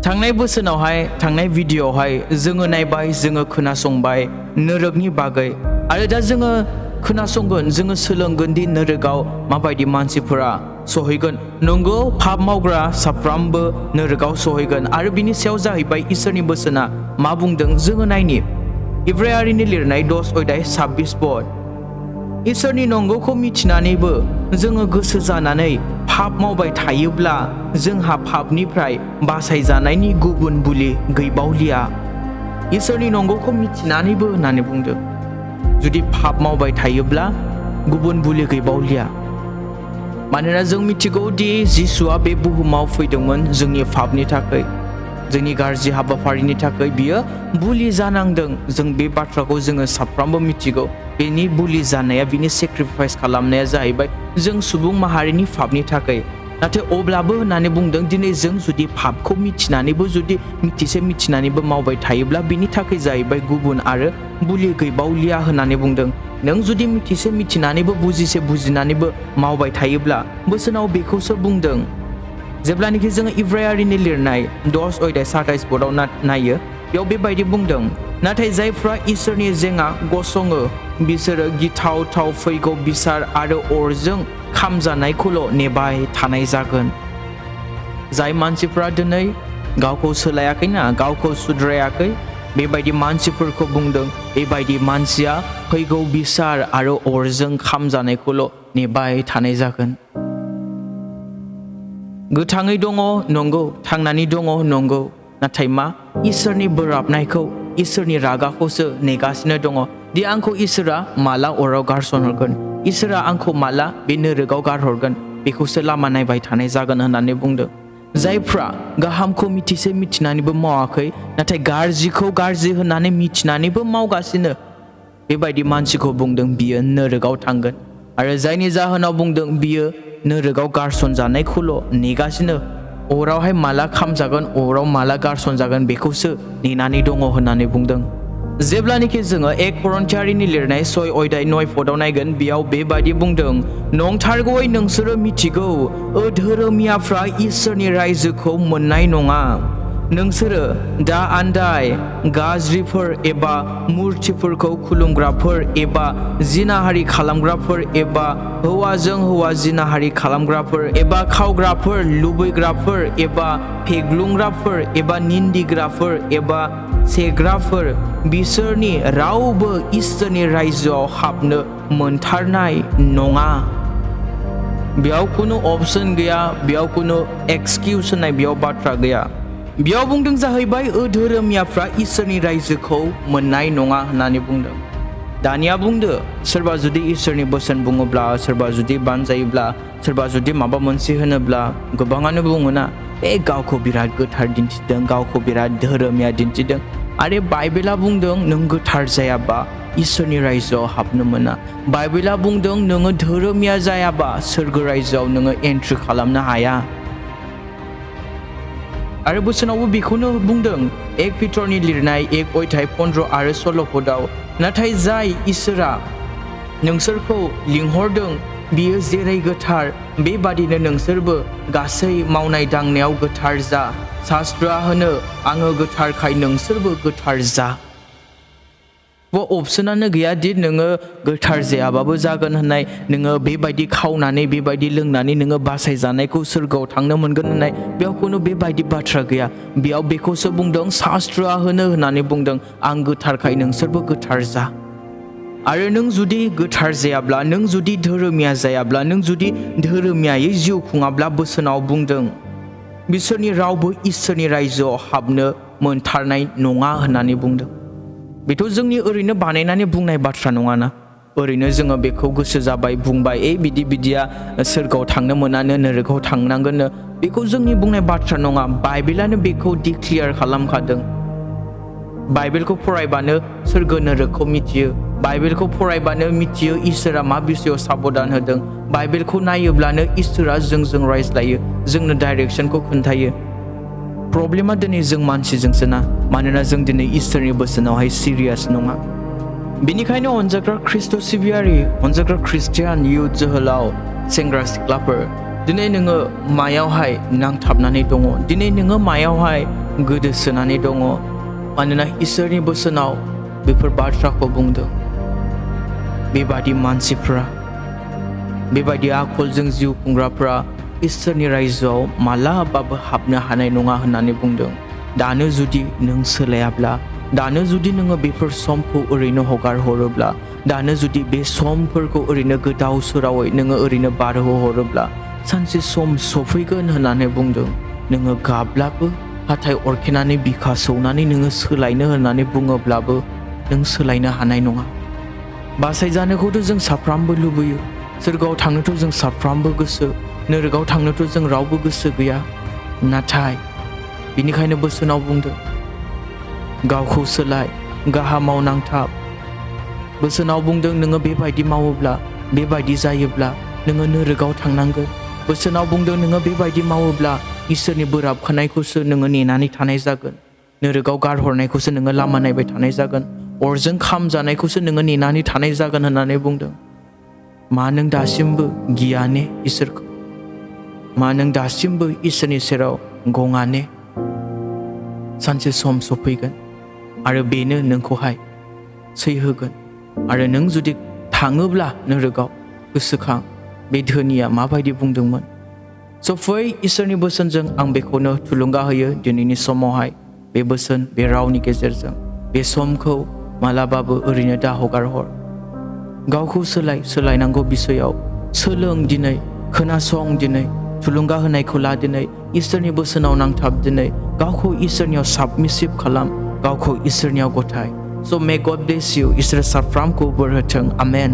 थांनाय बोसोरावहाय थांनाय भिडिअआवहाय जोङो नायबाय जोङो खोनासंबाय नोरोगनि बागै आरो दा जोङो खोनासंगोन जोङो सोलोंगोन दि नोरोगाव माबायदि मानसिफोरा सहैगोन नंगौ पाप मावग्रा साफ्रोमबो नोरोगाव सहैगोन आरो बिनि सायाव जाहैबाय इसोरनि बोसोना मा बुंदों जोङो नायनि इब्रायारिनि लिरनाय 10:26 पद इसोरनि नंगौखौ मिथिनानैबो जोङो गोसो जानानै पाप मावबाय थायोब्ला जोंहा पापनिफ्राय बासायजानायनि गुबुन बुलि गैबावलिया इसोरनि नंगौखौ मिथिनानैबो होननानै बुंदों जुदि पाप मावबाय थायोब्ला गुबुन बुलि गैबावलिया मानोना जों मिथिगौ दि जिसुआ बे बुहुमाव फैदोंमोन जोंनि पापनि थाखाय जोंनि गाज्रि हाबाफारिनि थाखाय बियो बुलि जानांदों जों बे बाथ्राखौ जोङो साफ्रोमबो मिथिगौ बेनि बुलि जानाया बिनि सेक्रिफाइस खालामनाया जाहैबाय जों सुबुं माहारिनि पापनि थाखाय नाथाय अब्लाबो होननानै बुंदों दिनै जों जुदि पापखौ मिथिनानैबो जुदि मिथिनानैबो मावबाय थायोब्ला बिनि थाखाय जाहैबाय गुबुन आरो बुलि गैबावलिया होननानै बुंदों नों जुदि मिथिनानैबो बुजिनानैबो मावबाय थायोब्ला बोसोनाव बेखौसो बुंदों जेब्लानोखि जोङो इब्रायारिनि लिरनाय 10:27 पदआव नायो बेयाव बेबायदि बुंदों नाथाय जायफ्रा इसोरनि जेङा गसङो बिसोरो गिथाव फैगौ बिसार आरो अरजों खामजानायखौल' नेबाय थानाय जागोन जाय मानसिफ्रा दिनै गावखौ सोलायाखैना गावखौ सुद्रायाखै बेबायदि मानसिफोरखौ बुंदों बेबायदि मानसिया फैगौ बिसार आरो अरजों खामजानायखौल' नेबाय थानाय जागोन गोथाङै दङ नंगौ थांनानै दङ नंगौ नाथाय मा इसोरनि बोराबनायखौ इसोरनि रागाखौसो नेगासिनो दङ दि आंखौ इसोरा माला अराव गारसनहरगोन इसोरा आंखौ माला बे नोरोगाव गारहरगोन बेखौसो लामा नायबाय थानाय जागोन होननानै बुंदों जायफ्रा गाहामखौ मिथिनानैबो मावाखै नाथाय गाज्रिखौ गाज्रि होननानै मिथिनानैबो मावगासिनो बेबायदि मानसिखौ बुंदों बियो नोरोगाव थांगोन आरो जायनि जाहोनाव बुंदों बियो नोरोगाव गारसन जानायखौल' नेगासिनो अरावहाय माला खामजागोन अराव माला गारसन जागोन बेखौसो नेनानै दङ होननानै बुंदों जेब्लानोखि जोङो 1 करन्थियारिनि लिरनाय 6:9 पदआव नायगोन बेयाव बेबायदि बुंदों नंथारगौयै नोंसोरो मिथिगौ धोरोमियाफ्रा इसोरनि रायजोखौ मोननाय नङा नोंसोरो दा आन्दाय गाज्रिफोर एबा मुर्तिफोरखौ खुलुमग्राफोर एबा जिनाहारि खालामग्राफोर एबा हौवाजों हौवा जिनाहारि खालामग्राफोर एबा खावग्राफोर लुबैग्राफोर एबा फेग्लुंग्राफोर एबा निन्दिग्राफोर एबा सेग्राफोर बिसोरनि रावबो इसोरनि रायजोआव हाबनो मोनथारनाय नङा बेयाव खुनु अपसन गैया बेयाव खुनु एक्सकिउस होननाय बेयाव बाथ्रा गैया बेयाव बुंदों जाहैबाय धोरोमियाफ्रा इसोरनि रायजोखौ मोननाय नङा होननानै बुंदों दानिया बुंदो सोरबा जुदि इसोरनि बोसोन बुङोब्ला सोरबा जुदि बानजायोब्ला सोरबा जुदि माबा मोनसे होनोब्ला गोबाङानो बुङोना बे गावखौ बिराद गोथार दिन्थिदों गावखौ बिराद धोरोमिया दिन्थिदों आरो बाइबेला बुंदों नों गोथार जायाबा इसोरनि रायजोआव हाबनो मोना बाइबेला बुंदों नोङो धोरोमिया जायाबा सोरगो रायजोआव नोङो एन्ट्रि खालामनो हाया आरो बोसोनावबो बेखौनो बुंदों 1 पिटरनि लिरनाय 1:15 आरो 16 पदआव नाथाय जाय इसोरा नोंसोरखौ लिंहरदों बियो जेरै गोथार बेबादिनो नोंसोरबो गासै मावनाय दांनायाव गोथार जा शास्त्रआ होनो आङो गोथारखाय नोंसोरबो गोथार जा अपसनानो गैया दि नोङो गोथार जायाबाबो जागोन होननाय नोङो बेबायदि खावनानै बेबायदि लोंनानै नोङो बासायजानायखौ सोरगोआव थांनो मोनगोन होननाय बेयाव खुनु बेबायदि बाथ्रा गैया बेयाव बेखौसो बुंदों शास्त्रआ होननानै बुंदों आं गोथारखाय नोंसोरबो गोथार जा आरो नों जुदि गोथार जायाब्ला नों जुदि धोरोमिया जायाब्ला नों जुदि धोरोमियायै जिउ खुङाब्ला बोसोनाव बुंदों बिसोरनि रावबो इसोरनि रायजोआव हाबनो मोनथारनाय नङा होननानै बुंदों बेथ' जोंनि ओरैनो बानायनानै बुंनाय बाथ्रा नङाना ओरैनो जोङो बेखौ गोसो जाबाय बुंबाय बिदिया सोरगोआव थांनो मोनानो नोरोगाव थांनांगोननो बेखौ जोंनि बुंनाय बाथ्रा नङा बाइबेलानो बेखौ डिक्लियार खालामखादों बाइबेलखौ फरायबानो सोरगो नोरोगखौ मिथियो बाइबेलखौ फरायबानो मिथियो इसोरा मा बिषयाव साबधान होदों बाइबेलखौ नायोब्लानो इसोरा जोंजों रायज्लायो जोंनो डाइरेक्सनखौ खोन्थायो प्रब्लेमा दिनै जों मानसिजोंसो ना मानोना जों दिनै इसोरनि बोसोनावहाय सिरियास नङा बेनिखायनो अनजाग्रा ख्रिस्ट' सिबियारि अनजाग्रा ख्रिस्टियान इयुथ जोहोलाव सेंग्रा सिख्लाफोर दिनै नोङो मायावहाय नांथाबनानै दङ दिनै नोङो मायावहाय गोदोसोनानै दङ मानोना इसोरनि बोसोनाव बेफोर बाथ्राखौ बुंदों बेबादि मानसिफ्रा बेबादि आखलजों जिउ खुंग्राफ्रा इसोरनि रायजोआव मालाबाबो हाबनो हानाय नङा होननानै बुंदों। दानो जुदि नों सोलायाब्ला, दानो जुदि नोङो बेफोर समखौ ओरैनो हगार हरोब्ला, दानो जुदि बे समफोरखौ ओरैनो गोदाव सोरावै नोङो ओरैनो बारहोहरोब्ला सानसे सम सफैगोन होननानै बुंदों। नोङो गाब्लाबो हाथाय अरखेनानै बिखा सौनानै नोङो सोलायनो होननानै बुङोब्लाबो नों सोलायनो हानाय नङा। बासायजानोखौथ' जों साफ्रामबो लुबैयो, सोरगोआव थांनोथ' जों साफ्रामबो गोसो, नोरगाव थांनोथ' जों रावबो गोसो गैया। नाथाय बिनिखायनो बोसोनाव बुंदों गावखौ सोलाय, गाहामाव नांथाब। बोसोनाव बुंदों नोङो बेबायदि मावोब्ला, बेबायदि जायोब्ला नोङो नोरगाव थांनांगोन। बोसोनाव बुंदों नोङो बेबायदि मावोब्ला इसोरनि बोराबखानायखौसो नोङो नेनानै थानाय जागोन, नोरगाव गारहरनायखौसो नोङो लामा नायबाय थानाय जागोन, अरजों खामजानायखौसो नोङो नेनानै थानाय जागोन होननानै बुंदों। मा नों दासिमबो गिया ने इसोरखौ? मा नों दासिमबो इसोरनि सेराव गङा ने? सानसे सम सफैगोन आरो बेनो नोंखौहाय सैहोगोन। आरो नों जुदि थाङोब्ला नोरगाव गोसोखां बे धोनिया माबायदि बुंदोंमोन। स' फै इसोरनि बोसोनजों आं बेखौनो थुलुंगा होयो दिनैनि समावहाय बे बोसोन, बे रावनि गेजेरजों बे समखौ मालाबाबो ओरैनो दा हगार हर। गावखौ सोलाय, सोलायनांगौ बिसयाव सोलों दिनै, खोनासं दिनै, थुलुंगा होनायखौ ला दिनै, इसोरनि बोसोनाव नांथाब दिनै, गावखौ इसोरनियाव साबमिसिभ खालाम, गावखौ इसोरनियाव गथाय। स' मे गड ब्लेस इउ, इसोर साफ्रामखौ बोर होथों, आमेन।